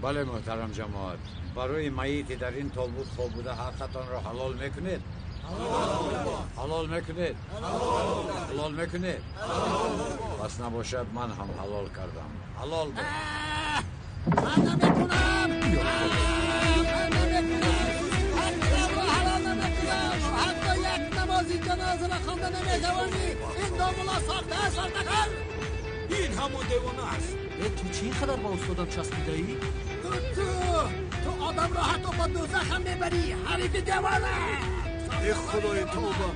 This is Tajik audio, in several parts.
Бале, муҳтарам ҷамоат, барои майите дар ин тобут хоб буда ҳаққатонро ҳалол мекунед? Ҳалол мекунед? Ҳалол мекунед? Пас набошад, ман ҳам ҳалол кардам. Ҳалол бод. Ман намекунам! Ман намекунам! Ҳаққамро ҳалол намекунам! Ҳатто як намози ҷанозаро хонда наметавонӣ! Ин домулло сохта, сохтакор! Ин ҳамон девона аст. Ту чӣ ин қадар ба устодам часпидаӣ? Ту одамро ҳатто ба дӯзах ҳам мебарӣ, ҳарифи девона! Э худои тавба,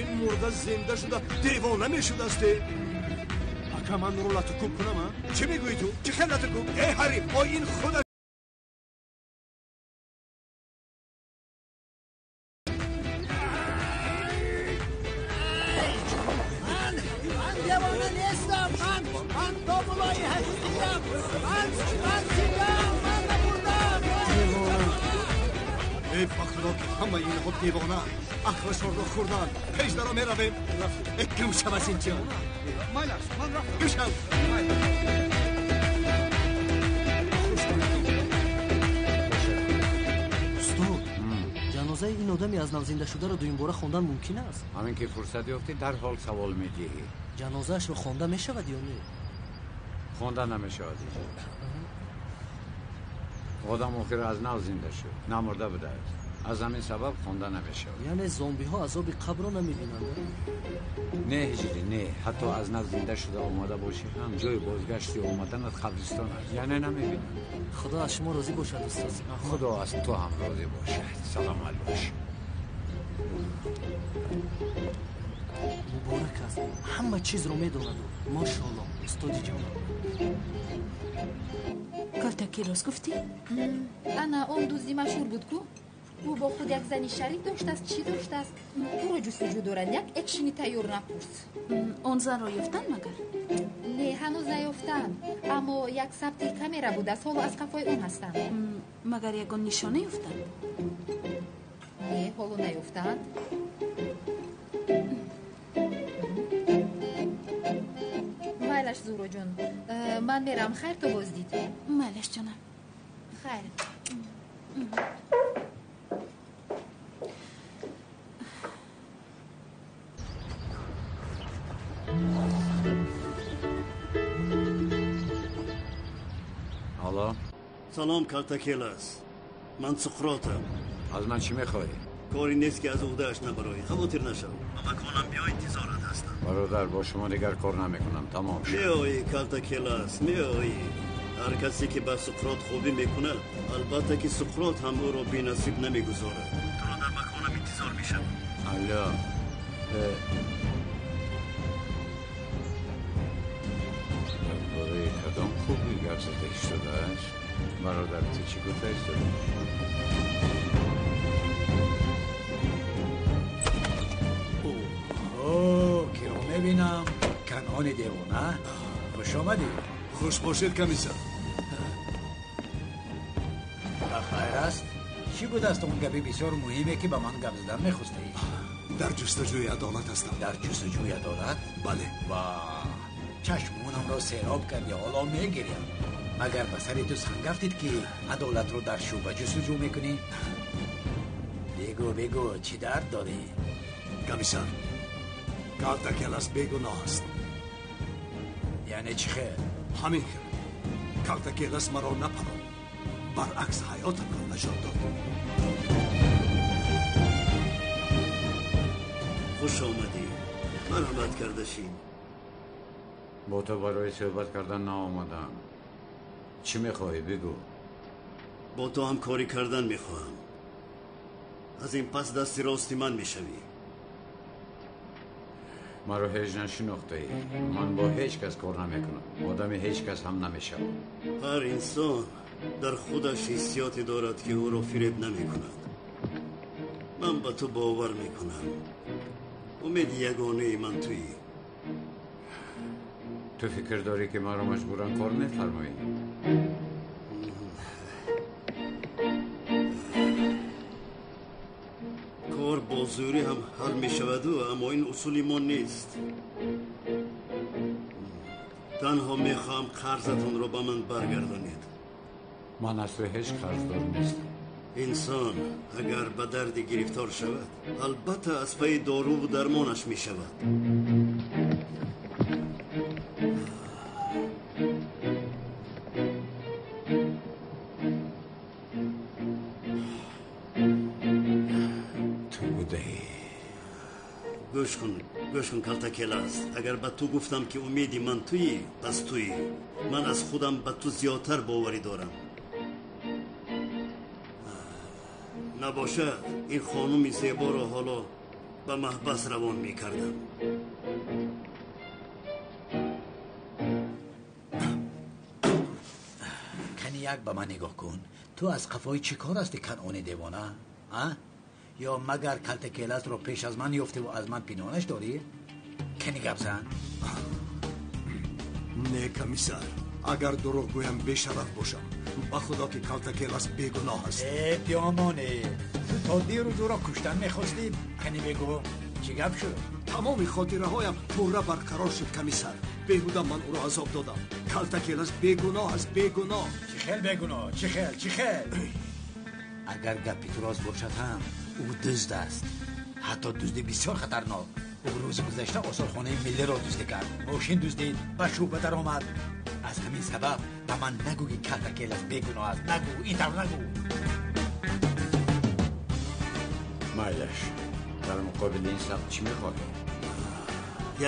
ин мурда зинда шуда девона мешудааст. Ака, ман ӯро латукӯб кунам, а? Чӣ мегӯӣ ту? Чӣ хел латукӯб? Э ҳариф, о ин худаш Ман девона нестам! Ман домуллои ҳақиқиям! Ман зиндаам! Ман набурдам! Э ба худо ки ҳамаи инҳо девонаанд. Ақлашонро хӯрданд. Пеш даро меравем. Э гум шав аз инҷо. Гум шав. Устод, ҷанозаи ин одами аз нав зинда шударо дуюмбора хондан мумкин аст? Ҳамин ки фурсат ёфтӣ, дарҳол савол медиҳӣ. Ҷанозаашро хонда мешавад ё не? Хонда намешавад. Одам охир аз нав зинда шуд, намурда будааст. Аз ҳамин сабаб хонда намешавад. Яъне зомбиҳо азоби қабрро намебинанд? Не, ҳиҷрӣ, не. Ҳатто аз нав зинда шуда омада бошӣ ҳам ҷои бозгашти омаданат қабристон аст. Яъне намебинанд. Худо аз шумо розӣ бошад, устод. Худо аз ту ҳам розӣ бошад. Саломат бош. Муборак аст, ҳама чизро медонаду. Мошоалло, устоди ҷонам. Калтакелос гуфтӣ? Ана он дузди машҳур буд ку? Ӯ бо худ як зани шарик доштааст, чӣ доштааст? Ӯро ҷустуҷӯ доранд, як экшени тайёр напурс. Он занро ёфтанд магар? Не, ҳанӯз наёфтанд, аммо як сабти камера будааст, ҳоло аз қафои он ҳастанд. Магар ягон нишона ёфтанд? Не, ҳоло наёфтанд. Майлаш, Зуроҷон, ман мерам. Хайр то боздид. Майлаш, ҷонам. Хайр. Алло. Салом, Калтакелас. Ман Суқротам. Аз ман чӣ мехоҳӣ? Коре нест ки аз уҳдааш набароӣ. Хавотир нашав. Ба маконам биё, интизорат ҳастам. Бародар, бо шумо дигар кор намекунам. Тамом шуд. Меоӣ, Калтакелас, меоӣ. Ҳар касе ки ба Суқрот хубӣ мекунад, албатта ки Суқрот ҳам ӯро бенасиб намегузорад. Туро дар маконам интизор мешавам. Алло. Дар бораи кадом хубӣ гап зада шудааст? Бародар, ту чӣ гуфта истодаӣ? Киро мебинам? Канони девона. Хуш омадӣ. Хуш бошед, комиссар. Ба хайр аст? Чӣ будааст он гапи бисёр муҳиме ки ба ман гап задан мехостаӣ? Дар ҷустуҷӯи адолат ҳастам. Дар ҷустуҷӯи адолат? Бале. Ва чашмонамро сероб кардӣ, ҳоло мегирям. Магар ба сари ту санг афтид ки адолатро дар шӯъба ҷустуҷӯ мекунӣ? Бигӯ, бигӯ, чӣ дард дорӣ? Комиссар, Калтакелас бегуноҳ аст. Яъне чӣ хел? Ҳамин хел. Калтакелас маро напаронд, баръакс ҳаётамро наҷот дод. Хуш омадӣ. Марҳамат карда шин. Бо ту барои суҳбат кардан наомадам. Чӣ мехоҳӣ, бигӯ. Бо ту ҳамкорӣ кардан мехоҳам. Аз ин пас дасти рости ман мешавӣ. Маро ҳеҷ нашинохтаӣ. Ман бо ҳеҷ кас кор намекунам. Одами ҳеҷ кас ҳам намешавам. Ҳар инсон дар худаш ҳиссиёте дорад ки ӯро фиреб намекунад. Ман ба ту бовар мекунам. Умеди ягонаи ман туӣ. Ту фикр дорӣ ки маро маҷбуран кор мефармоӣ? Кор бо зӯрӣ ҳам ҳал мешаваду, аммо ин усули мо нест. Танҳо мехоҳам қарзатонро ба ман баргардонед. Ман аз ту ҳеҷ қарздор нестам. Инсон агар ба дарде гирифтор шавад, албатта аз пайи доруву дармонаш мешавад. Ту будаӣ. Гӯш кун, гӯш кун, Калтакелас. Агар ба ту гуфтам, ки умеди ман туӣ, пас туӣ. Ман аз худам ба ту зиёдтар боварӣ дорам. Набошад, ин хонуми зеборо ҳоло ба маҳбас равон мекардам. Кани як ба ман нигоҳ кун. Ту аз қафои чӣ кор ҳастӣ, Канъони девона? А? Ё магар Калтакеласро пеш аз ман ёфтеву аз ман пинҳонаш дорӣ? Кани гап зан. Не, комиссар, агар дурӯғ гӯям, бешараф бошам. Ба худо ки Калтакелас бегуноҳ аст. Э, диёмоне, ту то дирӯз ӯро куштан мехостӣ? Кани бегӯ, чӣ гап шуд? Тамоми хотираҳоям пурра барқарор шуд, комиссар. Беҳуда ман ӯро азоб додам. Калтакелас бегуноҳ аст, бегуноҳ. Чӣ хел бегуноҳ? Чӣ хел, чӣ хел? Агар гапи ту рост бошад ҳам, ӯ дузд аст. Ҳатто дузди бисёр хатарнок. Ӯ рӯзи гузашта осорхонаи миллиро дуздӣ кард, мошин дуздид, ба шӯъба даромад. Аз ҳамин сабаб ба ман нагӯ, ки Калтакелас бегуноҳ аст. Нагӯ, ин тавр нагӯ. Майлаш, дар муқобили ин сабт чӣ мехоҳӣ?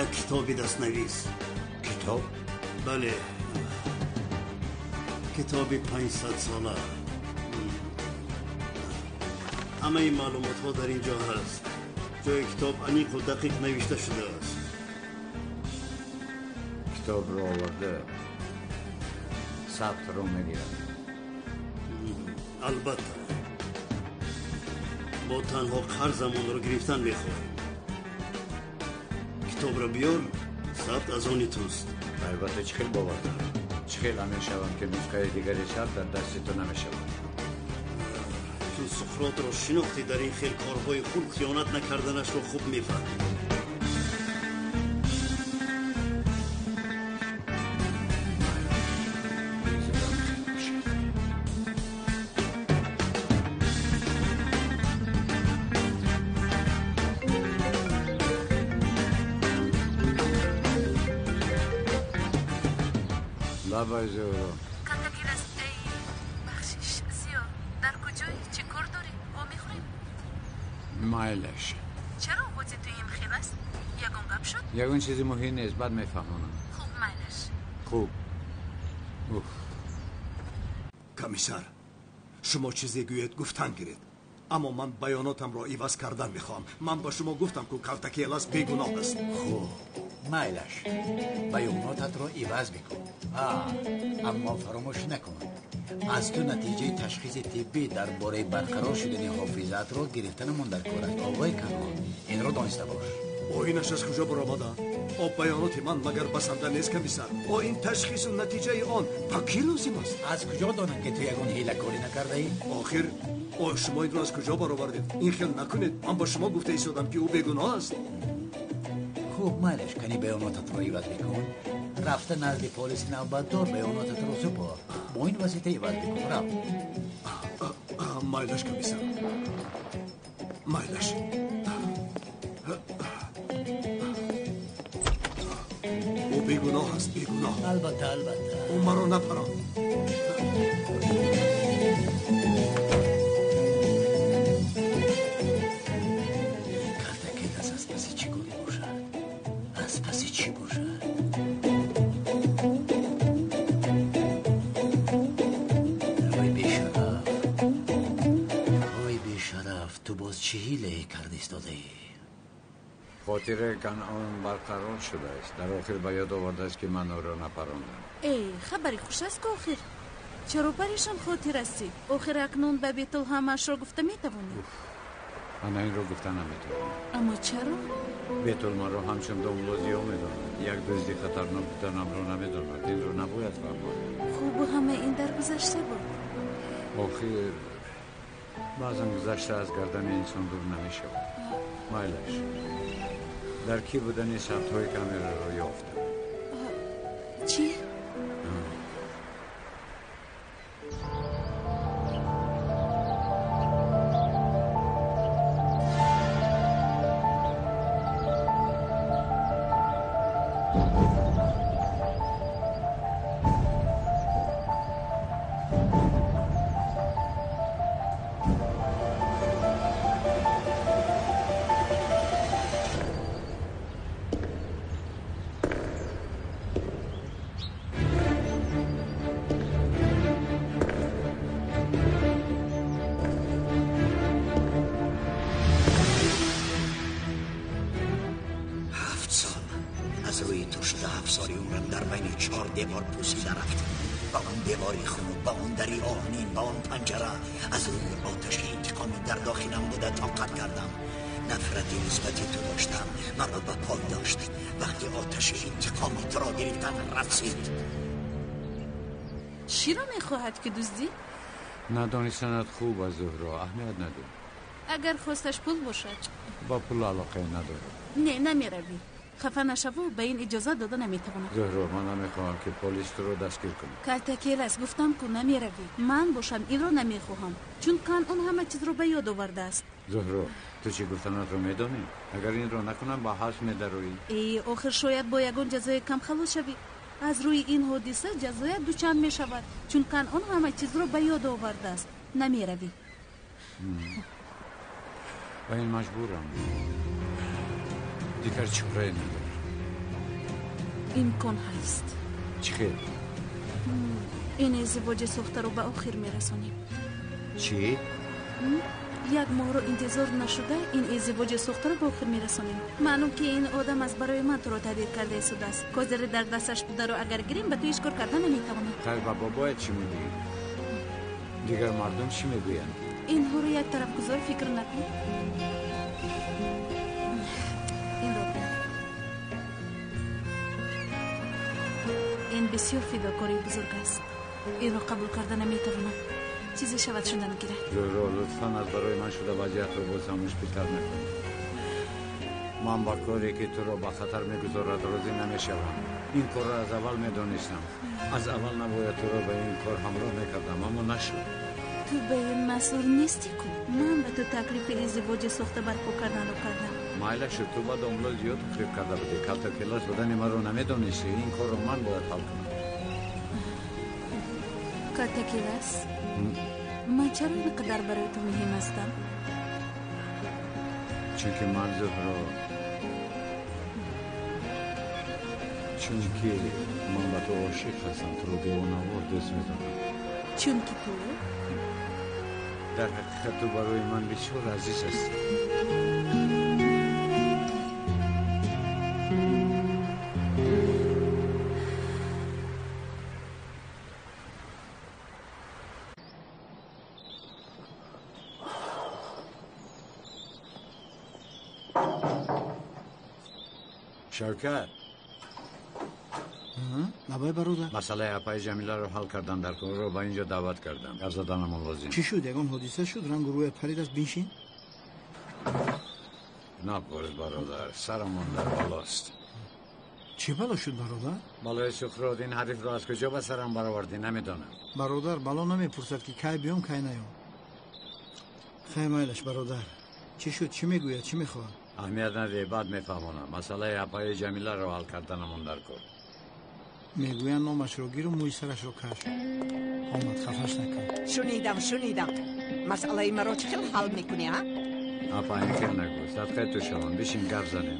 Як китоби дастнавис. Китоб? Бале, китоби 500-сола. Ҳамаи маълумотҳо дар ин ҷо ҳаст. Ҷои китоб аниқу дақиқ навишта шудааст. Китобро оварда, сабтро мегирам. Албатта, мо танҳо қарзамонро гирифтан мехоҳем. Китобро биёр, сабт аз они туст. Албатта, чӣ хел бовар кунам? Чӣ хел амин шавам, ки нусхаи дигари сабт дар дасти ту намешавад? Ту Суқротро шинохтӣ, дар ин хел корҳои хуб хиёнат накарданашро хуб мефаҳмӣ. Лабай, Зуҳро. Калтакелас, эй, бахшиш, Зиё, дар куҷоӣ? Чӣ кор дорӣ? Вомехӯрем? Майлаш. Чаро овози ту ин хел аст? Ягон гап шуд? Ягон чизи муҳим нест, баъд мефаҳмонам. Хуб, майлаш. Хуб. Уф. Комиссар, шумо чизе гӯед, гуфтан гиред, аммо ман баёнотамро иваз кардан мехоҳам. Ман ба шумо гуфтам, ку Калтакелас бегуноҳ аст. Хуб, майлаш, баёнотатро иваз бикун. Аммо фаромӯш накун, аз ту натиҷаи ташхиси тиббӣ дар бораи барқарор шудани ҳофизаатро гирифтанамон дар кор аст. Оғои Канъон, инро дониста бош. О, инаш аз куҷо баромада? О, баёноти ман магар басанда нест, комиссар? О, ин ташхису натиҷаи он ба кӣ лозим аст? Аз куҷо донам, ки ту ягон ҳилакорӣ накардаӣ? Охир, о, шумо инро аз куҷо баровардед? Ин хел накунед. Ман ба шумо гуфта истодам, ки ӯ бегуноҳ аст. Хуб, майлаш, кани баёнотатро иваз бикун. Рафта назди полиси навбатдор баёнотатро супор. Бо ин восита иваз бикун. Рав. Майлаш, комиссар, майлаш. Ӯ бегуноҳ аст, бегуноҳ. Албатта, албатта. Ӯ маро напаронд. Калтакелас аз паси чӣ коре бошад? Аз паси чӣ бошад? Ой, бешараф, ой, бешараф, ту боз чӣ ҳилае карда истодаӣ? Хотираи Канъон барқарор шудааст. Дар охир ба ёд овардааст, ки ман ӯро напарондам. Эй, хабари хуш аст ку охир. Чаро парешон хотир ҳастӣ? Охир акнун ба Бетул ҳамаашро гуфта метавонӣ. Ана инро гуфта наметавонам. Аммо чаро? Бетул маро ҳамчун домло Зиё медонад. Як дузди хатарнок буданамро намедонад. Инро набояд фаҳмад. Хубу ҳама ин дар гузашта буд. Охир баъзан гузашта аз гардани инсон дур намешавад. Майлаш, дар кӣ будани сабтҳои камераро ёфтам. Чӣ? Ту шуда 7 соли умрам дар байни 4 девор пусида рафт. Ба он девори хунук, ба он дари оҳанин, ба он панҷара аз рӯи оташи интиқоми дар дохилам буда тоқат кардам. Нафрати нисбати ту доштам, маро ба пой дошт. Вақти оташи интиқоми туро гирифтан расид. Чиро мехоҳад ки дуздӣ? Надонистанат хуб аст, Зуҳро, аҳамият надеҳ. Агар хосташ пул бошад. Ба пул алоқае надорам. Не, намеравӣ. Хафа нашаву, ба ин иҷозат дода наметавонам. Зуҳро, ман намехоҳам ки полис туро дастгир кунад. Калтакелас, гуфтам ку намеравӣ. Ман бошам инро намехоҳам, чун кан он ҳама чизро ба ёд овардааст. Зуҳро, ту чӣ гуфтанатро медонӣ? Агар инро накунам, ба ҳабс медароӣ. Э, охир шояд бо ягон ҷазои кам халос шавӣ. Аз рӯи ин ҳодиса ҷазоят дучанд мешавад, чун кан он ҳама чизро ба ёд овардааст. Намеравӣ. Ба ин маҷбурам. Дигар чорае надорам. Имкон ҳаст. Чӣ хел? Ин издивоҷи сохтаро ба охир мерасонем. Чӣ? Як моҳро интизор нашуда ин издивоҷи сохтаро ба охир мерасонем. Маълум ки ин одам аз барои ман туро таҳдид карда истодааст. Козири дар дасташ бударо агар гирем, ба ту ҳеҷ кор карда наметавонад. Хайр, ба бобоят чӣ мегӯӣ? Дигар мардум чӣ мегӯянд? Инҳоро як тарафгузор фикр накун. Инро бин. Ин бисёр фидокории бузург аст. Инро қабул карда наметавонам. Чизе шавад шудан гирад. Зуҳро, лутфан аз барои ман шуда вазъиятро боз ҳам мушкилтар накун. Ман ба коре ки туро ба хатар мегузорад розӣ намешавам. Ин корро аз аввал медонистам. Аз аввал набояд туро ба ин кор ҳамроҳ мекардам, аммо нашуд. Ту ба ин масъул нестӣ ку. Ман ба ту таклифи издивоҷи сохта барпо карданро кардам. Майла шуд, ту ба домло зиёд таклиф карда будӣ. Калтакелас будани маро намедонистӣ. Ин корро ман бояд ҳал кунам. Калтакелас, ман чаро ин қадар барои ту муҳим ҳастам? Чунки ман Зуҳро, чунки ман ба ту ошиқ ҳастам, туро девонавор дӯст медорам. Чунки ту дар ҳақиқат ту барои ман бисёр азиз ҳастӣ. Шавкат. Лабай бародар. Масъалаи апаи Ҷамиларо ҳал кардан дар корро ба инҷо даъват кардам. Гап заданамон лозим. Чӣ шуд? Ягон ҳодиса шуд? Рангу рӯят парид аст, биншин. Напурс, бародар, сарамон дар балост. Чӣ бало шуд, бародар? Балои Суқрот, ин ҳарифро аз куҷо ба сарам баровардӣ намедонам. Бародар, бало намепурсад ки кай биём, кай наём. Хай майлаш, бародар. Чӣ шуд? Чӣ мегӯяд? Чӣ мехоҳад? Аҳамият надеҳ, баъд мефаҳмонам. Масъалаи апаи Ҷамиларо ҳал карданамон дар кор. Мегӯянд номашро гиру мӯи сарашро каш. Омад, хафаш накун. Шунидам, шунидам. Масъалаи маро чӣ хел ҳал мекунӣ, а? Апа, ин хел нагӯ. Садқаи ту шавам. Бишин, гап занем.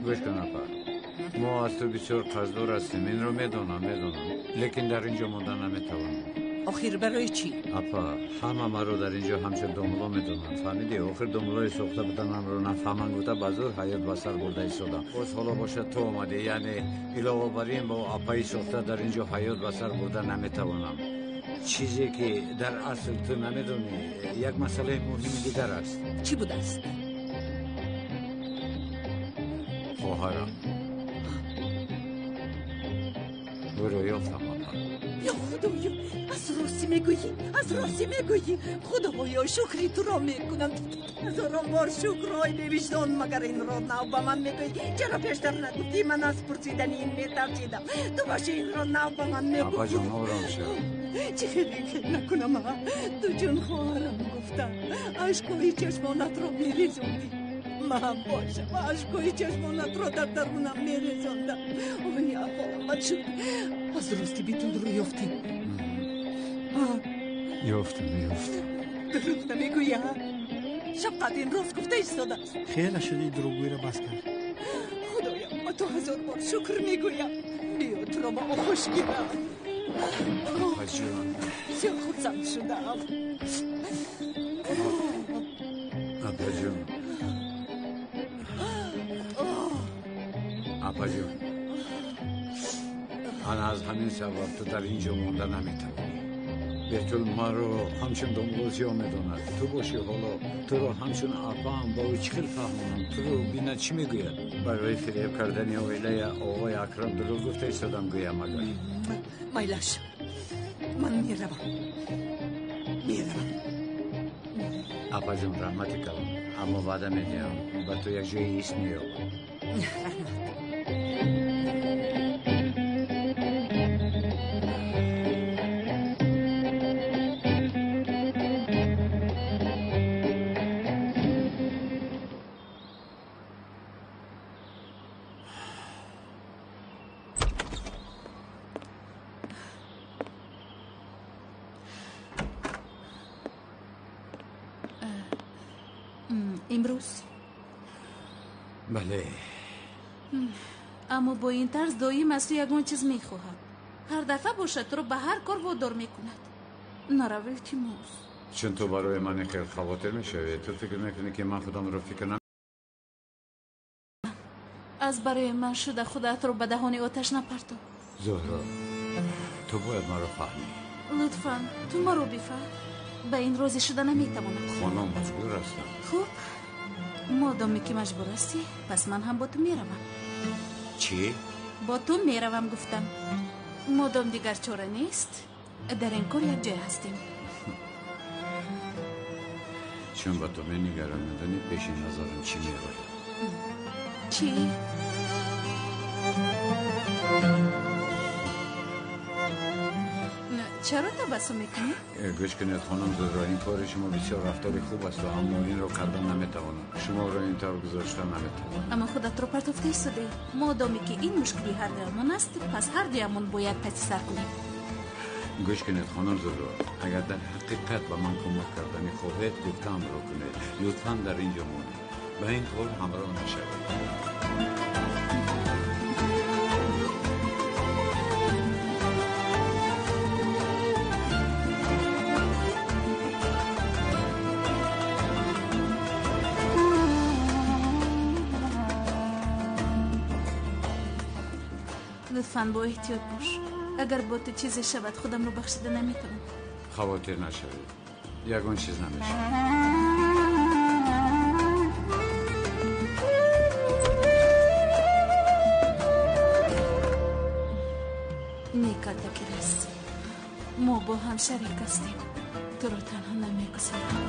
Гӯш кун, апа. Мо аз ту бисёр қарздор ҳастем. Инро медонам, медонам. Лекин дар ин ҷо монда наметавонам. Охир барои чӣ? Апа, ҳама маро дар ин ҷо ҳамчун домло медонанд. Фаҳмидӣ? Охир домлои сохта буданамро нафаҳманд гуфта ба зӯр ҳаёт ба сар бурда истодам. Боз ҳоло бошад ту омадӣ. Яъне илова бар ин бо апаи сохта дар ин ҷо ҳаёт ба сар бурда наметавонам. Чизе ки дар асл ту намедонӣ, як масъалаи муҳими дигар аст. Чӣ будааст? Хоҳарам. Ӯро ёфтам, апа. Ё Худоё, аз ростӣ мегӯӣ, аз ростӣ мегӯӣ. Худоё, шукри туро мекунам. Ҳазорон бор шукр, ой бевиҷдон, магар инро нав ба ман мегӯӣ? Чаро пештар нагуфтӣ? Ман аз пурсидани ин метарсидам. Ту боши инро нав ба ман мегӯӣ. Апаҷон, ором шав. Чӣ хеле хел накунам, а? Ту чун хоҳарам гуфта, ашкҳои чашмонатро мерезондӣ. Ман бошам, ашкҳои чашмонатро дар дарунам мерезондам. Ой, аҳволам бад шуд. Аз рости битулро ёфтӣ? Ёфтам, ёфтам. Дурӯғ намегӯӣ, а? Шафқат ин рост гуфта истодааст. Хеле шуди дурӯғгӯиро бас кард. Худоё, ба ту ҳазор бор шукр мегӯям. Биё туро ба оғӯш гирам. Апаҷон. Бисёр хурсанд шудам. Апаҷон. Апаҷон. Ана аз ҳамин сабаб ту дар ин ҷо монда наметавонӣ. Бетул маро ҳамчун домлозиё медонад. Ту бошӣ ҳоло туро ҳамчун апаам ба ӯ чӣ хел фаҳмонам? Туро бинад чӣ мегӯяд? Барои фиреб кардани оилаи оғои Акрам дурӯғ гуфта истодам гӯям агар. Майлаш, ман меравам. Меравам. Апаҷон, раҳмати калон, аммо ваъда медиҳам ба ту як ҷои ист меёбам. Раҳмат. Имрӯз? Бале. Аммо бо ин тарз доим аз ту ягон чиз мехоҳад. Ҳар дафъа бошад туро ба ҳар кор водор мекунад. Нарав, илтимос. Чун ту барои ман ин хел хавотир мешавӣ, ту фикр мекунӣ ки ман худамро фикр нам аз барои ман шуда худатро ба даҳони оташ напартов. Зуҳро, ту бояд маро фаҳмӣ. Лутфан, ту маро бифаҳм. Ба ин розӣ шуда наметавонам. Хонум, маҷбур ҳастам. Хуб, модоме ки маҷбур ҳастӣ, пас ман ҳам бо ту меравам. Чӣ? Бо ту меравам гуфтам. Модом дигар чора нест, дар ин кор якҷоя ҳастем. Чун ба ту менигарам, медонӣ пеши назарам чӣ меояд? Чӣ? Чаро табассум мекунӣ? Гӯш кунед, хонум Зуҳро, ин кори шумо бисёр рафтори хуб аст, аммо инро кардан наметавонам. Шуморо ин тавр гузошта наметавонам. Аммо худатро партофта истодаӣ. Модоме ки ин мушкили ҳардуямон аст, пас ҳардуямон бояд паси сар кунем. Гӯш кунед, хонум Зуҳро, агар дар ҳақиқат ба ман кӯмак карданӣ хоҳед, гуфтаамро кунед. Лутфан дар ин ҷо монед. Ба ин кор ҳамроҳ нашавед. Лутфан бо эҳтиёт бош. Агар бо ту чизе шавад, худамро бахшида наметавонам. Хавотир нашавед, ягон чиз намешавад. Некатакирас, мо бо ҳам шарик ҳастем. Туро танҳо намегузорам.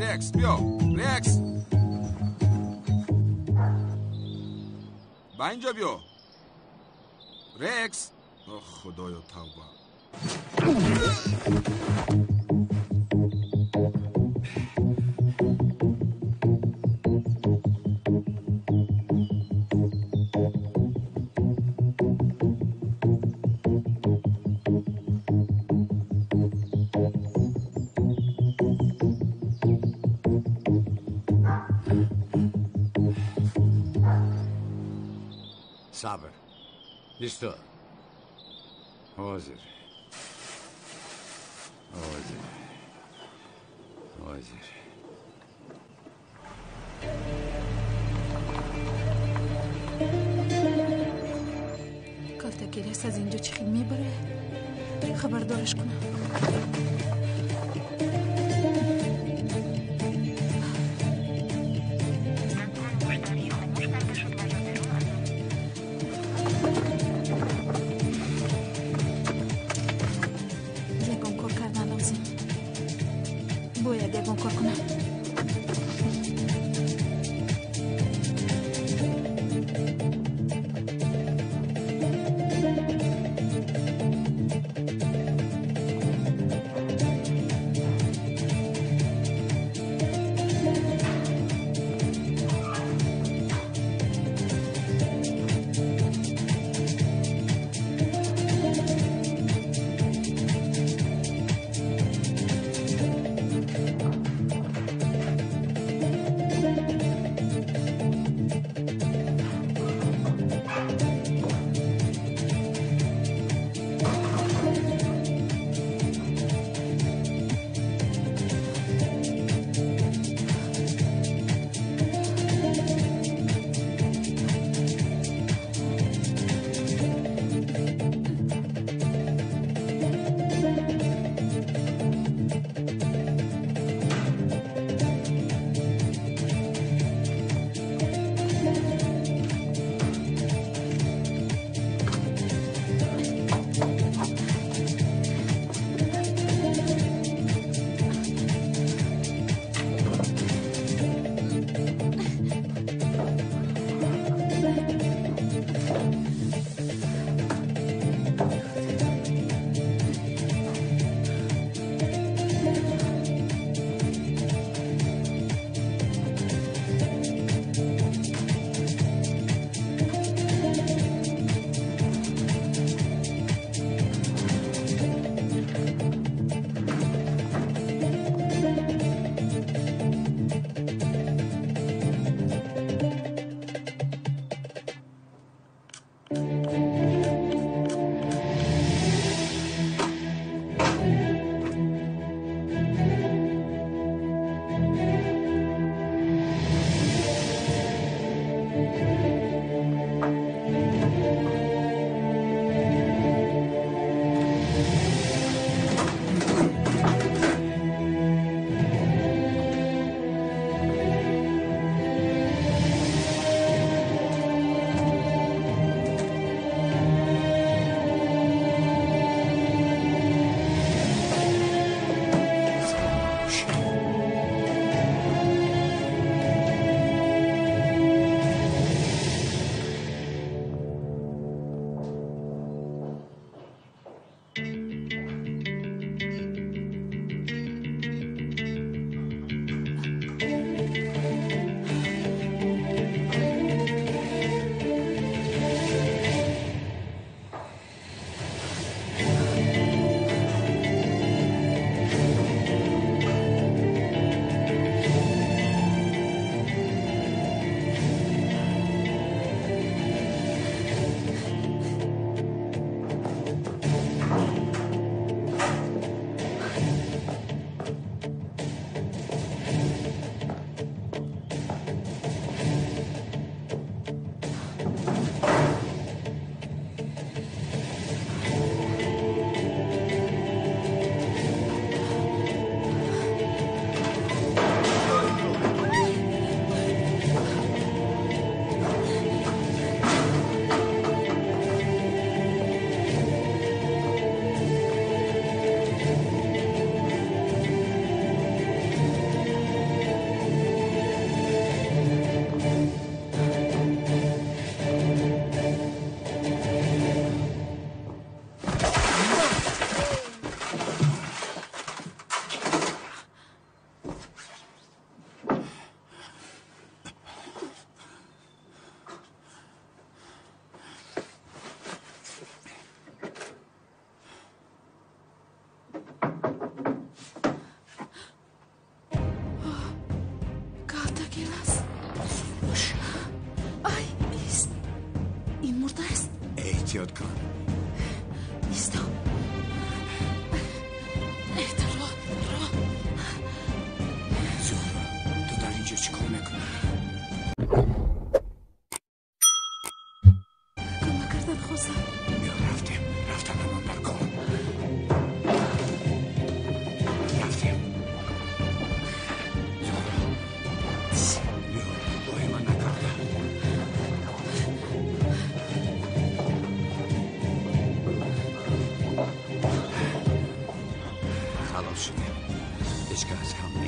Рекс, биё, Рекс, ба инҷо биё, Рекс. О, худоё, тавба. Сабр. Исто. Ҳозир. Ҳозир. Ҳозир. Калтакирас аз инҷо чӣ хел мебарояд? Хабардораш кунам.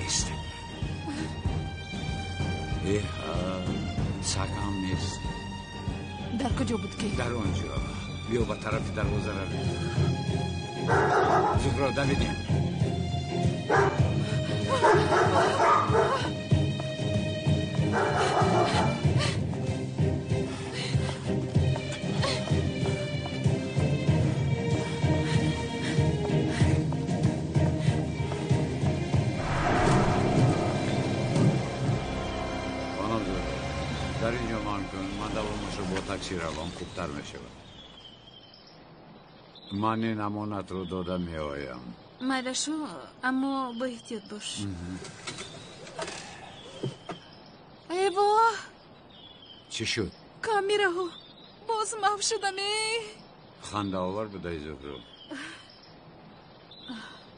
Нест. Саг ҳам нест. Дар куҷо буд ки? Дар он ҷо. Биё ба тарафи дарвоза равем. Зуҳро, давидем. Хонум Зуҳро, дар ин ҷо ман кун, ман давомашро бо такси равам, хубтар мешавад. Ман ин амонатро дода меоям. Майлашу, аммо бо эҳтиёт бош. Эво! Чӣ шуд? Камераҳо боз маҳв шудам. Хандаовар будаи, Зуҳро.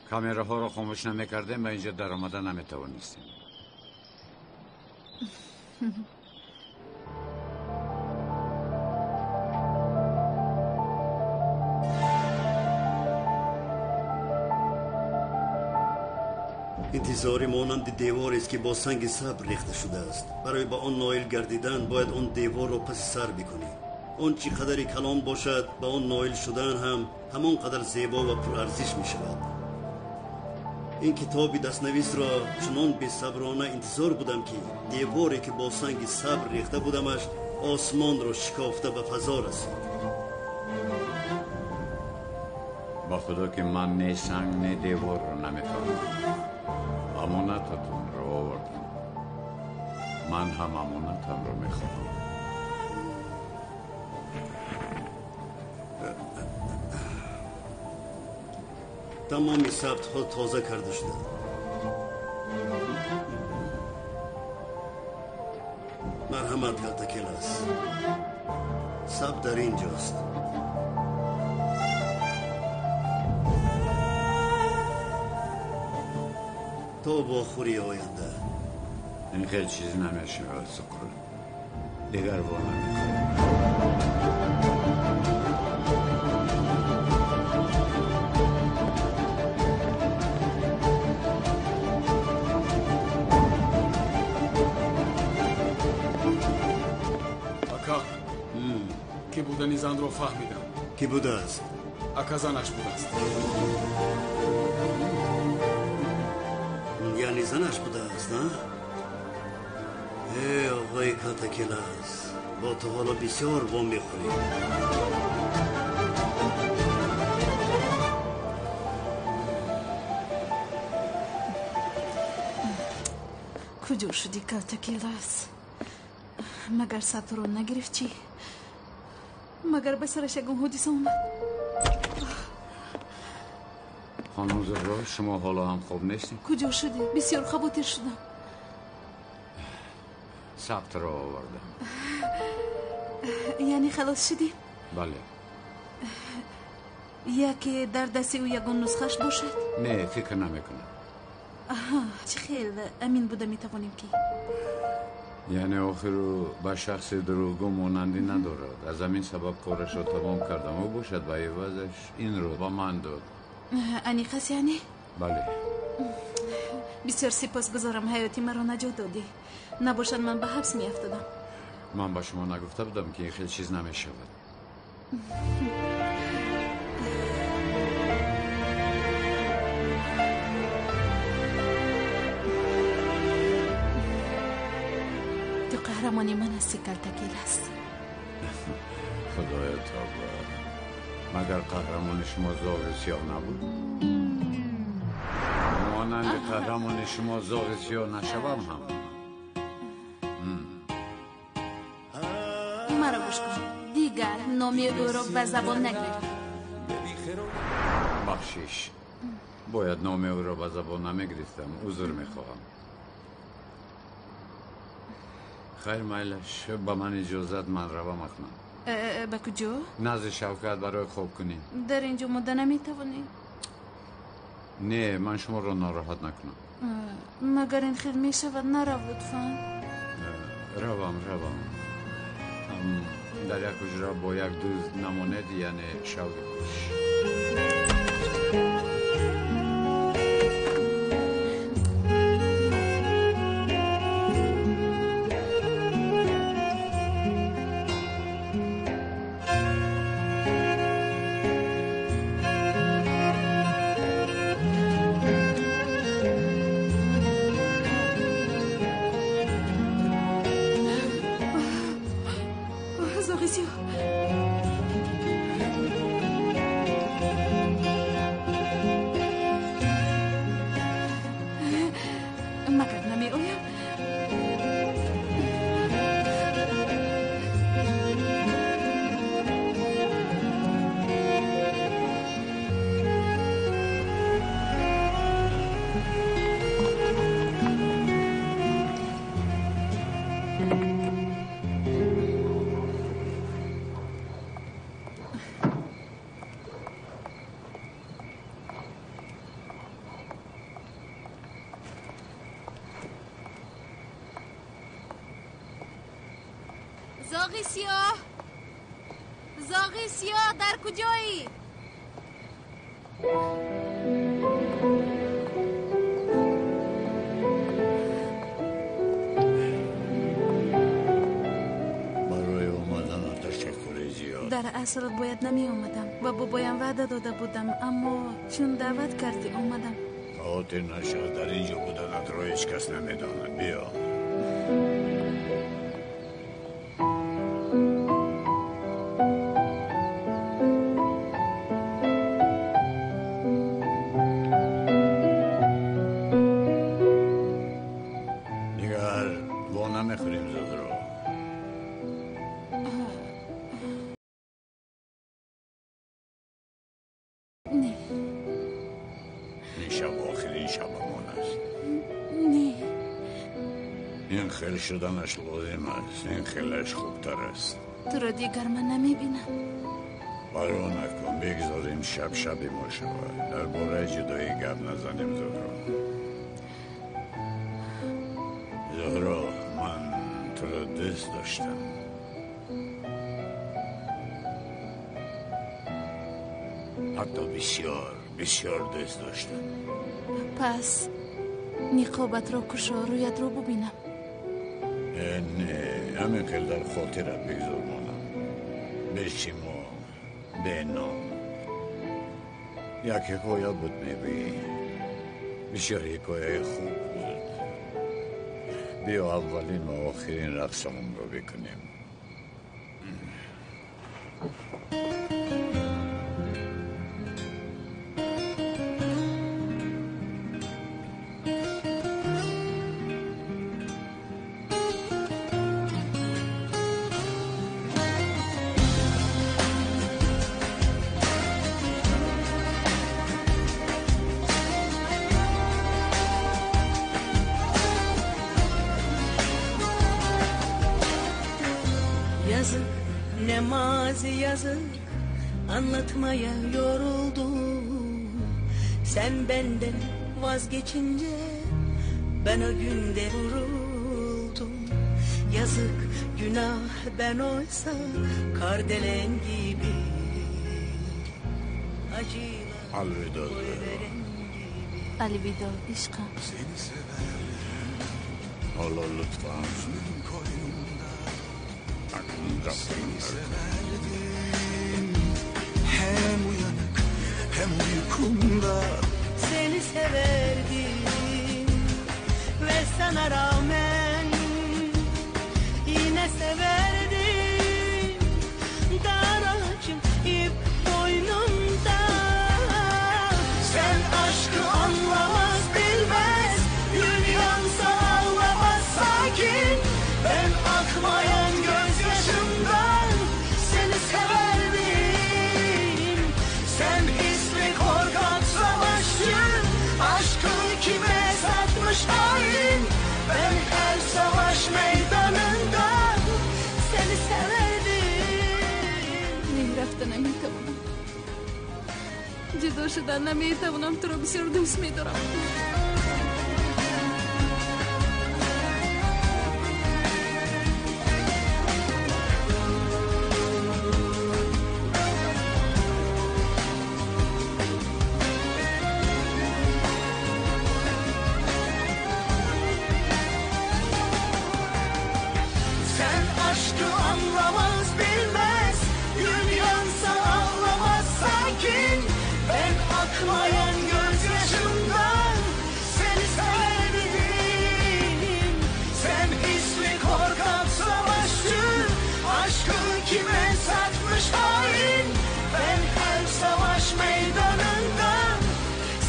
Камераҳоро хомӯш намекардем, ба инҷо даромада наметавонистем. Интизорӣ монанди деворест, ки бо санги сабр рехта шудааст. Барои ба он ноил гардидан бояд он деворро паси сар бикунӣ. Он чӣ қадари калон бошад, ба он ноил шудан ҳам ҳамон қадар зебо ва пурарзиш мешавад. Ин китоби дастнависро чунон бесаброна интизор будам, ки деворе, ки бо санги сабр рехта будамаш, осмонро шикофта ба фазо расид. Ба худо, ки ман не санг, не деворро намефаҳмам. Амонататонро овардам. Ман ҳам амонатамро мехоҳам. Тамоми сабтҳо тоза карда шуданд. Марҳамат, Калтакелас, сабт дар ин ҷост. То вохӯрии оянда. Ин хел чиз намешавад, Суқрот. Дигар во намехӯрам. Ака, ки будани занро фаҳмидам. Кӣ будааст? Ака, занаш будааст. Яъне занаш будааст, а? Э, оғои Калтакелас, бо ту ҳоло бисёр во мехӯрем. Куҷо шуди, Калтакелас? Магар сабтро нагирифт, чӣ? Магар ба сараш ягон ҳодиса омад? Хонум Зуҳро, шумо ҳоло ҳам хоб нестед? Куҷо шудӣ? Бисёр хавотир шудам. Сабтро овардам. Яъне халос шудем? Бале. Яке дар дасти ӯ ягон нусхаш бошад? Не, фикр намекунам. Аҳа, чӣ хел амин буда метавонем, ки Яъне охир ӯ ба шахси дурӯғгӯ монандӣ надорад. Аз ҳамин сабаб корашро тамом кардам. Ӯ бошад, ба ивазаш инро ба ман дод. Аниқ аст, яъне? Бале. Бисёр сипосгузорам, ҳаёти маро наҷот додӣ. Набошад, ман ба ҳабс меафтодам. Ман ба шумо нагуфта будам, ки ин хел чиз намешавад? Ту қаҳрамони ман ҳасти, Калтакелас. Худоё, тавба! Магар қаҳрамони шумо зоғи сиёҳ набуд? Монанди қаҳрамони шумо зоғи сиёҳ нашавам ҳам. Маро гӯш кун, дигар номи ӯро ба забон нагир. Бахшиш, бояд номи ӯро ба забон намегирифтам. Узр мехоҳам. Хайр, майлаш, ба ман иҷозат, ман равам акнун. Ба куҷо? Назди Шавкат барои хобкунӣ. Дар ин ҷо монда наметавонӣ? Не, ман шуморо нороҳат накунам. Магар ин хел мешавад? Нарав, лутфан. Равам, равам. Дар як ҳуҷра бо як дузд намонед, яъне шавқи хуш. Зоғи сиёҳ, зоғи сиёҳ, дар куҷоӣ? Барои омаданат ташаккури зиёд. Дар асл бояд намеомадам ва бобоям ваъда дода будам, аммо чун даъват кардӣ омадам. Хотир нашав, дар ин ҷо буданатро ҳеҷ кас намедонад. Биё. Дигар во намехӯрем, Зуҳро. Не. Ин шаб охирин шабамон аст. Не. Ин хел шуданаш лозим аст, ин хелаш хубтар аст. Туро дигар ман намебинам. Парво накун, бигзорем шаб шаби мо шавад. Дар бораи ҷудоӣ гап назанем, Зуҳро. Зуҳро, ман туро дӯст доштам. Ҳатто бисёр, бисёр дӯст доштам. Пас ниқобатро кушо, рӯятро бубинам. Не, ҳамин хел дар хотират бигзор монам. Бешимо, беном. Як ҳикоя буд, мегӯӣ. Бисёр ҳикояи хуб буд. Биё аввалин ва охирин рақсамонро бикунем. Yazık ne mazi yazık, anlatmaya yoruldum. Sen benden vazgeçince ben o günde vuruldum. Yazık günah, ben oysa kardelen gibi acıyla Alvido Zuhro. Alvido ishqim. Seni severdim. Ҳоло лутфан Gülüm koynumda. акнун рафтем. Seni severdim. Hem uyanık hem uykumda. Seni severdim ve sana rağmen yine severdim. Dar ağacım ip boynumda. Sen aşkı anlamaz bilmez, gün yansa ağlamaz sakin. Ben akmayan gözyaşımdan seni severdim. Sen hisli korkak savaşçı, aşkı kime satmış hain. Ben her savaş meydanında seni severdim. Не, рафта наметавонам. Ҷудо шудан наметавонам. Туро бисёр дӯст медорам. Sen aşkı anlamaz bilmez, gün yansa ağlamaz sakin. Ben akmayan gözyaşımdan seni severdim. Sen hisli korkak savaşçı, aşkı kime satmış hain. Ben her savaş meydanında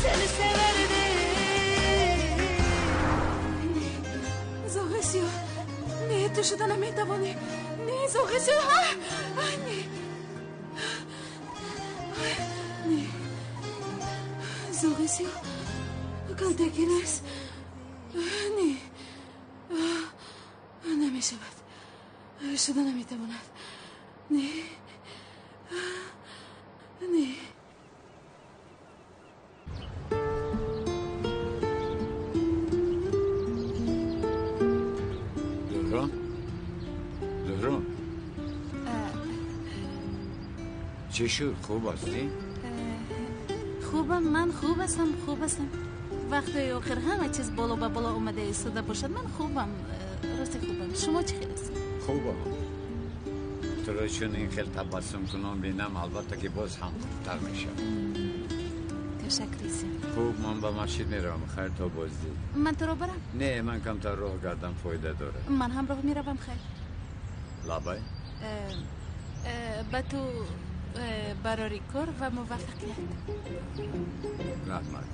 seni severdim. Зоғи сиёҳ, не, ту шуда наметавонӣ. Не, зоғи сиёҳ, не. Не. Зоғи сиёҳ, калтаки рас. Не. Намешавад. Шуда наметавонад. Не. Не. Зуҳро, Зуҳро, Чӣ шуд? Хуб ҳастӣ? Хубам, ман хуб ҳастам, хуб ҳастам. Вақтҳои охир ҳама чиз боло ба боло омада истода бошад. Ман хубам, рости хубам. Шумо чӣ хел ҳастед? Хубам. Туро чун ин хел табассумкунон бинам, албатта ки боз ҳам хубтар мешавам. Ташаккур зиёд. Хуб, ман ба масҷид меравам. Хайр, то боздид. Ман туро барам? Не, ман камтар роҳ гардам, фоида дорад. Ман ҳам роҳ меравам, хайр. Лабай. Ба ту барори кор ва муваффақият. Раҳмат.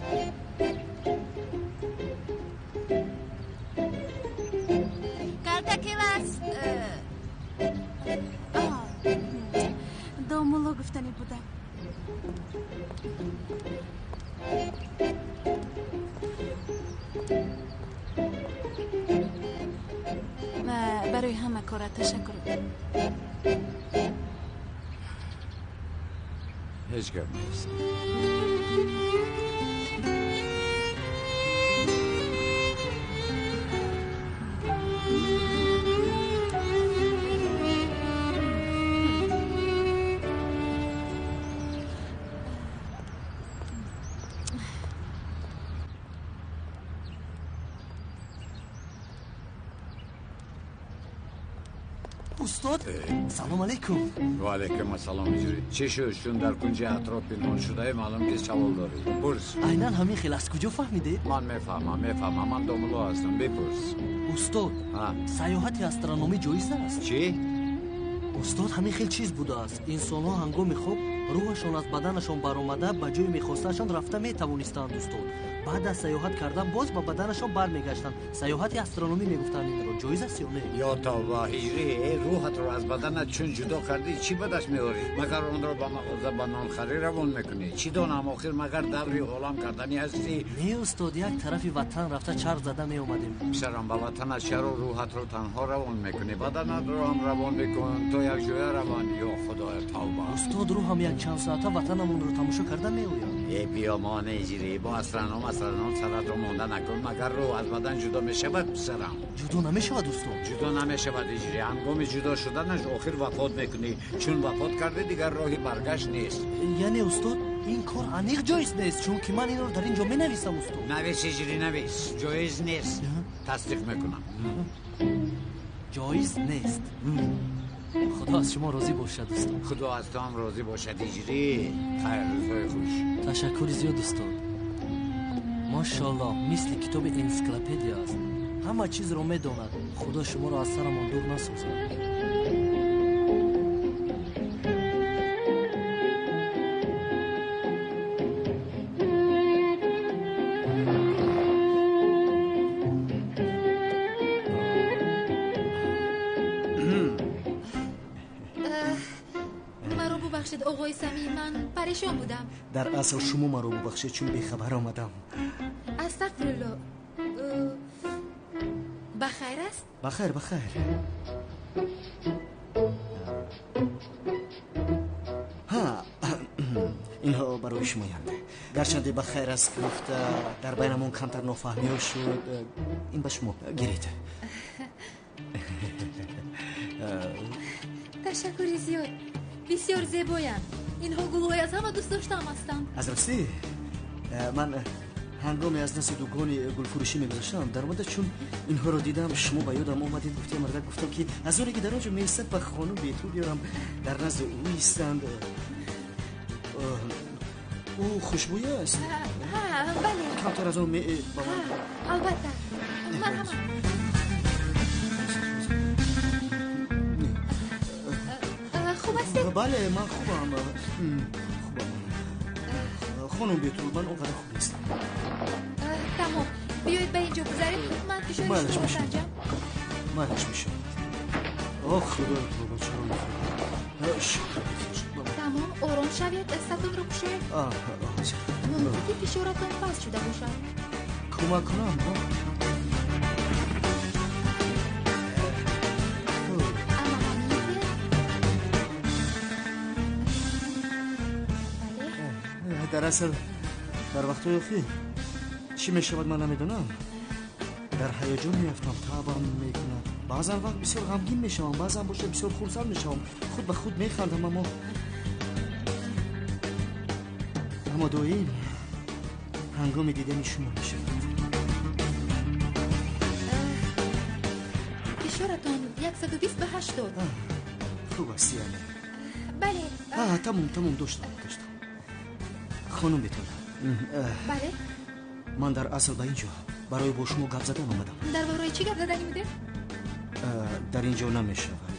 Калтаки вас. Домулло гуфтанӣ будам. Барои ҳама корат ташаккур. Ҳеҷ гап нест. Устод, салом алейкум. Ва алейкум ассалом. Чӣ шуд? Чун дар кунҷи атроф пинҳон шудаи, маълум ки савол дорӣ. Пурс. Айнан ҳамин хел. Аз куҷо фаҳмидед? Ман мефаҳмам, мефаҳмам. Ман домулло ҳастам. Бипурс. Устод, сайёҳати астрономӣ ҷоиз аст? Чӣ? Устод, ҳамин хел чиз будааст. Инсонҳо ҳангоми хоб рӯҳашон аз баданашон баромада ба ҷои мехостаашон рафта метавонистанд. Устод, баъд аз сайёҳат кардан боз ба баданашон бармегаштанд. Сайёҳати астрономӣ мегуфтанд инро. Ҷоиз аст ё не? Ё тавба, ҳиҷрӣ, рӯҳатро аз баданат чун ҷудо кардӣ, чӣ ба даст меорӣ? Магар онро ба мағоза ба нонхарӣ равон мекунӣ? Чӣ донам, охир магар даври олам карданӣ ҳастӣ? Не устод, як тарафи ватан рафта чарх зада меомадем. Писарам, ба ватанат чаро рӯҳатро танҳо равон мекунӣ? Баданатро ҳам равон бикун, то як ҷоя раванд. Ё худоя, тавба. Устод, рӯҳам як чанд соата ватанамонро тамошо карда меояд. Э, биёмон ҳиҷрӣ, бо астроном саратро монда накун. Магар рӯҳ аз бадан ҷудо мешавад, писарам? Ҷудо намешавад устод. Ҷудо намешавад ҳиҷрӣ. Ҳангоми ҷудо шуданаш охир вафот мекунӣ. Чун вафот кардӣ, дигар роҳи баргашт нест. Яъне устод, ин кор аниқ ҷоиз нест, чунки ман инро дар ин ҷо менависам устод. Навис ҳиҷрӣ, навис. Ҷоиз нест. Тасдиқ мекунам. Ҷоиз нест. Худо аз шумо розӣ бошад устод. Худо аз ту ҳам розӣ бошад ҳиҷрӣ. Хайр, рӯзҳои хуш. Ташаккури зиёд устод. Машоаллоҳ, мисли китоби энсиклопедия аст. Ҳама чизро медонад. Худо шуморо аз сарамон дур насозад. Маро бубахшед, оғои Самӣ, ман парешон будам. Дар асл шумо маро бубахшед, чун бехабар омадам. Астағфирулло. Ба хайр аст? Ба хайр, ба хайр. Ҳа, инҳо барои шумоянд. Гарчанде ба хайр аст гуфта, дар байнамон камтар нофаҳмиҳо шуд. Ин ба шумо гиред. Ташаккури зиёд. Бисёр зебоянд. Инҳо гулҳои аз ҳама дӯст доштаам ҳастанд. Аз ростӣ, ман ҳангоме аз назди дукони гулфурӯшӣ мегузаштам, даромада чун инҳоро дидам, шумо ба ёдам омадед. Гуфтем, мардак гуфтам ки аз оне ки дар он ҷо меистад ба хонум Бетул биёрам, дар назди ӯ истанд. Ӯ хушбӯй аст. Бале. Камтар аз он ба ман. Албатта. Марҳамат. Хуб ҳастед? Бале, ман хубам. Хубам. Хонум Бетул, ман он қадар хуб нестам. Тамом. Биёед ба ин ҷо гузарем. Ман фишори шуморо санҷам. Майлаш мешавад. Ох, худои тавба, чаро мехӯрам? Шукр. Тамом, ором шавед, дастатонро кушоед. Мумкин ки фишоратон паст шуда бошад. Кӯмак кунам? Дар асл, дар вақтҳои охир чӣ мешавад ман намедонам. Дар ҳаяҷон меафтам, таъбам мекунад. Баъзан вақт бисёр ғамгин мешавам, баъзан бошад бисёр хурсанд мешавам. Худ ба худ механдам, аммо Аммо доим ҳангоми дидани шумо мешавад. Фишоратон 120 ба 80. Хуб аст, яъне? Бале. Тамом, тамом, доштам, доштам. Хонум Бетула. Бале. Ман дар асл ба ин ҷо барои бо шумо гап задан омадам. Дар бораи чӣ гап заданӣ будем? Дар ин ҷо намешавад.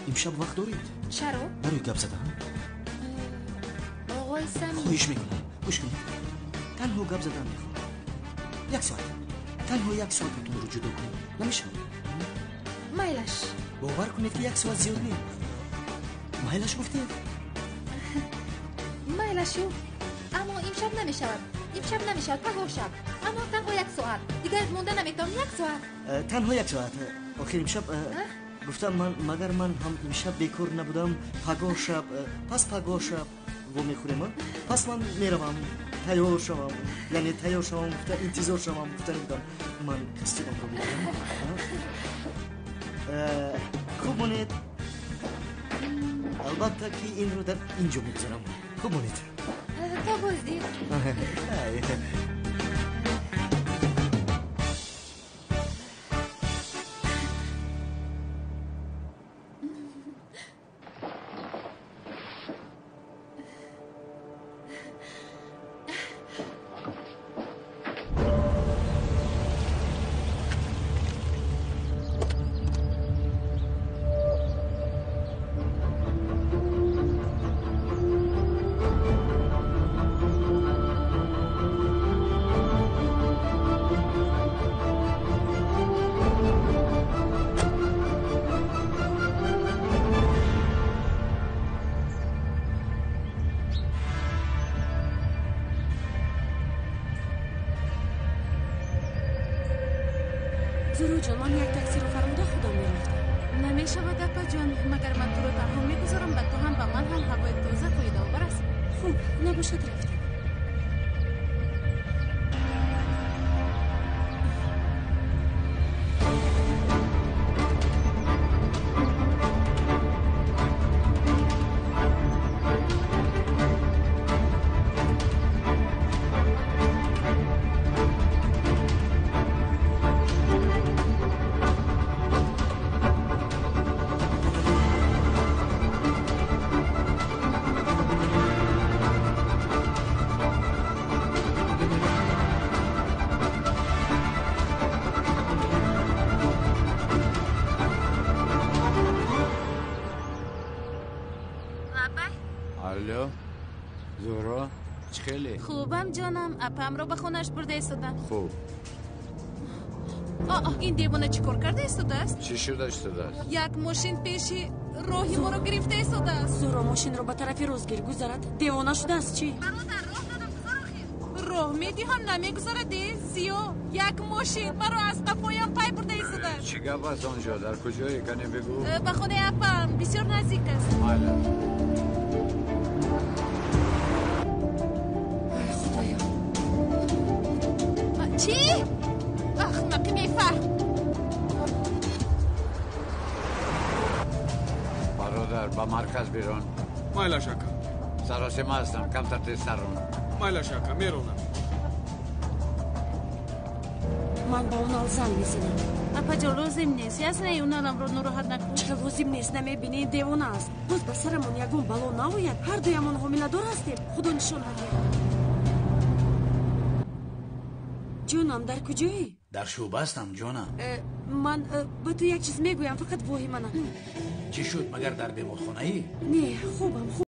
Имшаб вақт доред? Чаро? Барои гап задан. Оғои Самим. Хоҳиш мекунам, гӯш кунед. Танҳо гап задан мехоҳам. Як соат. Танҳо як соататонро ҷудо кунед. Намешавад? Майлаш. Бовар кунед, ки як соат зиёд не. Майлаш гуфтед? Майлашу. Аммо имшаб намешавад. Имшаб намешавад, пагоҳ шаб. Аммо танҳо як соат. Дигар монда наметавонам, як соат. Танҳо як соат. Охир имшаб гуфтам ман, магар ман ҳам имшаб бекор набудам? Пагоҳ шаб, пас пагоҳ шаб вомехӯрем. Пас ман меравам, тайёр шавам, яъне тайёр шавам гуфта, интизор шавам гуфта будам. Ман костюмамро мегирам. Хуб монед. Албатта, ки инро дар ин ҷо мегузорам. Хуб монед. То боздид. Зуҳроҷон, ман як таксиро фармуда худам мерафтам. Намешавад, апаҷон. Магар ман туро танҳо мегузорам? Ба ту ҳам, ба ман ҳам ҳавои тоза фоидаовар аст. Хуб, набошад, рафтем. Алло, Зуҳро, чӣ хеле? Хубам, ҷонам. Апамро ба хонааш бурда истодам. Хуб. О, ин девона чӣ кор карда истодааст? Чӣ шуда истодааст? Як мошин пеши роҳи моро гирифта истодааст. Зуҳро, мошинро ба тарафи рост гир, гузарад. Девона шудааст чӣ? Бародар, роҳ додам, гузар охир. Роҳ медиҳам, намегузарад. Э, Зиё, як мошин маро аз қафоям пай бурда истодааст. Чӣ гап аст он ҷо? Дар куҷое, кане бигӯ. Ба хонаи апам бисёр наздик аст. Майла. Ай, Худоё! Чӣ? Ахмақи бефаҳм! Бародар, ба марказ бирон. Майлаш, ака. Саросема ҳастам, камтар тезтар рон. Майлаш, ака, меронам. Ман ба Унал занг мезанам. Апаҷон, лозим нест. Яснаи Уналамро нороҳат накун. Чӣ хел лозим нест? Намебинӣ, девона аст. Боз ба сарамон ягон бало наояд. Ҳар дуямон ҳомиладор ҳастем, Худо нишон надиҳад. Ҷонам, дар куҷоӣ? Дар шӯъба ҳастам, ҷонам. Ман ба ту як чиз мегӯям, фақат воҳима накун. Чӣ шуд? Магар дар беморхонаӣ? Не, хубам, хуб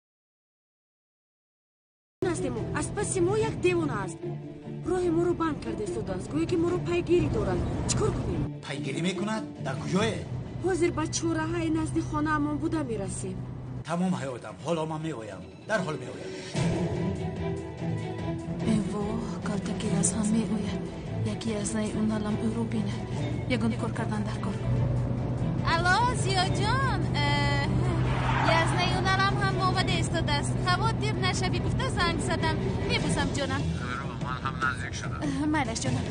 ҳастему. Аз паси мо як девона аст, роҳи моро банд карда истодааст, гӯё ки моро пайгирӣ дорад. Чӣ кор кунем? Пайгирӣ мекунад? Дар куҷое? Ҳозир ба чораҳаи назди хонаамон буда мерасем. Тамом, ҳаётам, ҳоло ман меоям, дарҳол меоям. Эвоҳ, калтаки аз ҳам меояд. Яке аз наи Уналам ӯро бинад. Ягон кор кардан дар кор. Алло, Зиёҷон, Язнаи Уналам ҳам омада истодааст. Хавотир нашавӣ гуфта занг задам. Мебӯсам, ҷонам. Зуҳро, ман ҳам наздик шудам. Майлаш, ҷонам.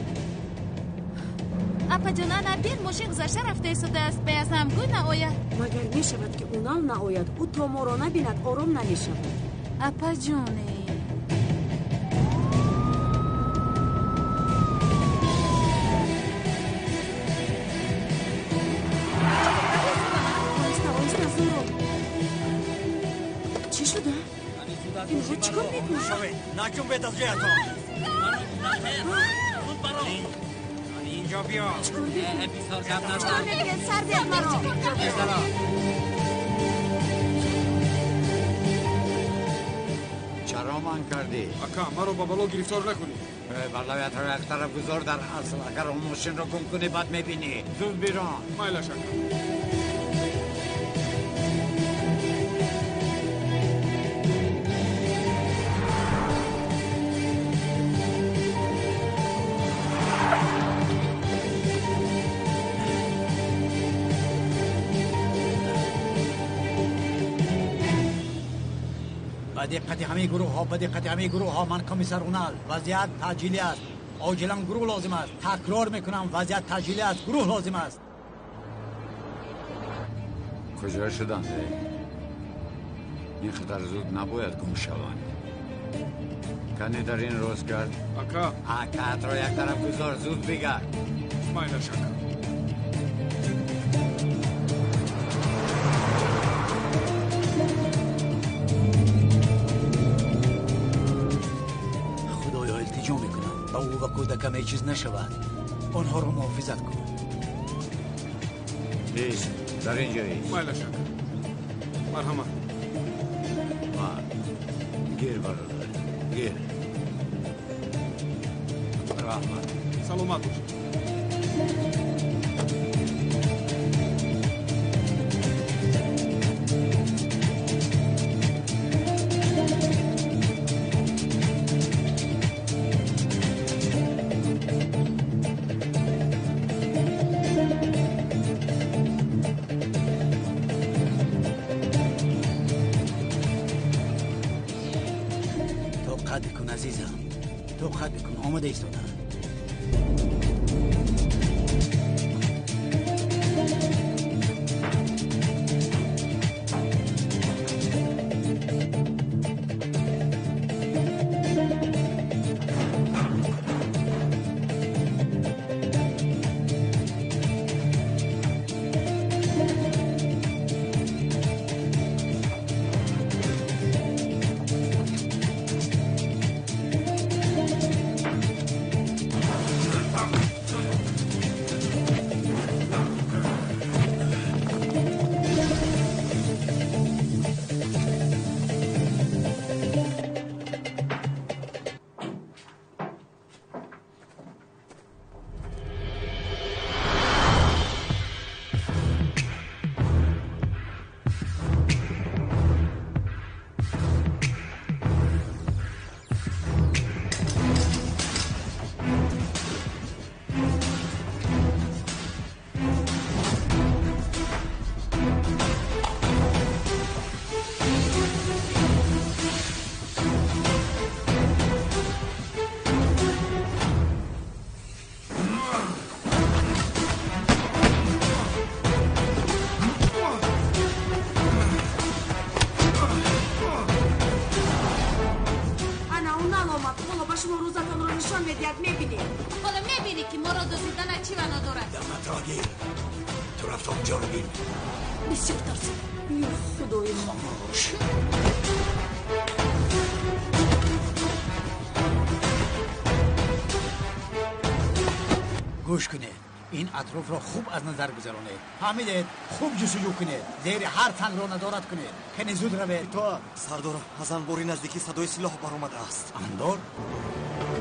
Апаҷон, ана бин, мошин гузашта рафта истодааст. Ба Язнам гӯй, наояд. Магар мешавад, ки Унал наояд? Ӯ то моро набинад, ором намешавад. Апаҷоне. Наҷунбед аз ҷоятон. Зуд баро. Инҷо биё. Бисёр гап назан. Чикор мекунед? Сар диҳед маро. Чаро ман кардӣ? Ака, маро ба бало гирифтор накунӣ. Балоятро як тараф гузор, дар асл агар он мошинро гум кунӣ бад мебинӣ. Зуд бирон. Майлаш, ака. Ба диққати ҳамаи гурӯҳҳо, ба диққати ҳамаи гурӯҳҳо, ман комиссар Унал. Вазъият таъҷилӣ аст. Оҷилан гурӯҳ лозим аст. Такрор мекунам, вазъият таъҷилӣ аст, гурӯҳ лозим аст. Куҷо шуданд? Ин қадар зуд набояд гум шаванд. Кане дар ин рост гард. Ака. Акаатро як тараф гузор, зуд бигард. Майлаш, ака. Худоё, илтиҷо мекунам, ба ӯ ва кӯдакам ҳеҷ чиз нашавад. Онҳоро муҳофизат кун. Ист, дар ин ҷо ист. Майлаш, ака. Марҳамат. Гир, бародар, гир. Раҳмат. Саломат бош. Тоқат бикун, азизам, тоқат бикун, омада истодам. Гӯш кунед, ин атрофро хуб аз назар гузаронед. Фаҳмидед? Хуб ҷустуҷӯ кунед, зери ҳар сангро назорат кунед. Кане зуд равед. Итоат, сардор, аз анбори наздикӣ садои силоҳ баромадааст. Анбор?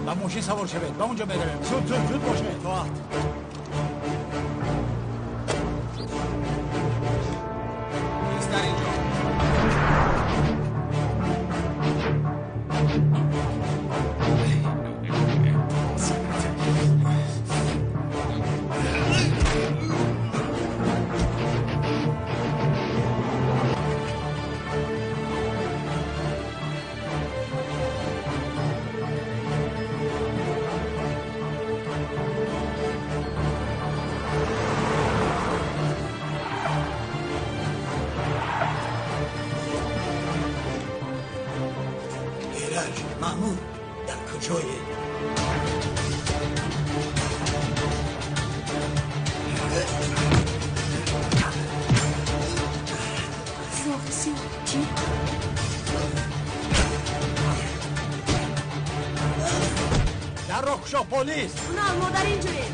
Ба мошин савор шавед, ба он ҷо меравем. Зуд, зуд, зуд бошед. Итоат. Ист дар ин ҷо. Маҳмуд, дар куҷое? Зоғи сиёҳ чӣ? Дарро кушо, полис! Унал, мо дар ин ҷоем.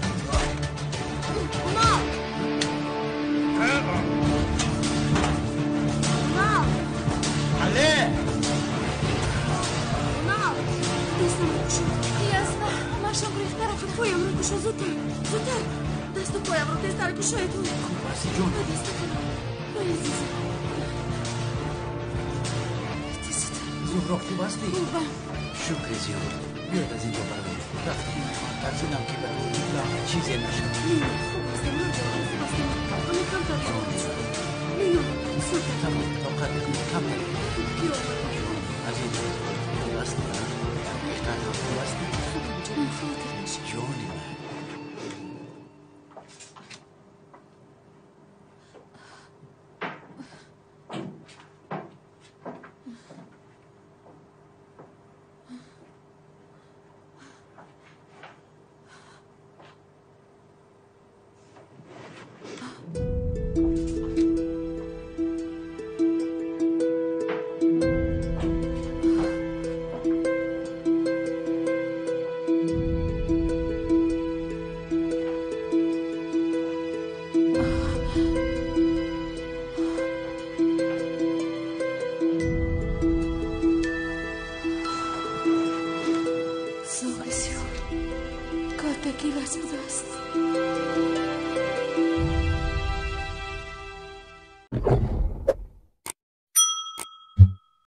Унал! Унал! Але! Унал! Дастамро кушо. Ясна, ҳамаашон гурехта рафтанд. Поямро кушо, зудтар, зудтар. Дасту поямро тезтар кушоед. Хуб ҳасти, ҷон? Дастатонро. Ой, азизам. Зуҳро, хуб ҳастӣ? Хубам. Шукри зиёд. Биёед аз инҷо бароем. Рафтем. Тарсидам ки ба чизе нашавад. Не, хуб ҳастем, хуб ҳастем. Ҳамин камтар зуд шудем. Не, зудтар. Тамом, тоқат бикунед, камтар. Ки омад? Азиз, хуб ҳастӣ? Беҳтар ҳам хуб ҳастӣ? Хубам, ҷонам, хотир нашав. Ҷони ман. Зоғи сиёҳ калтаки ваз будааст.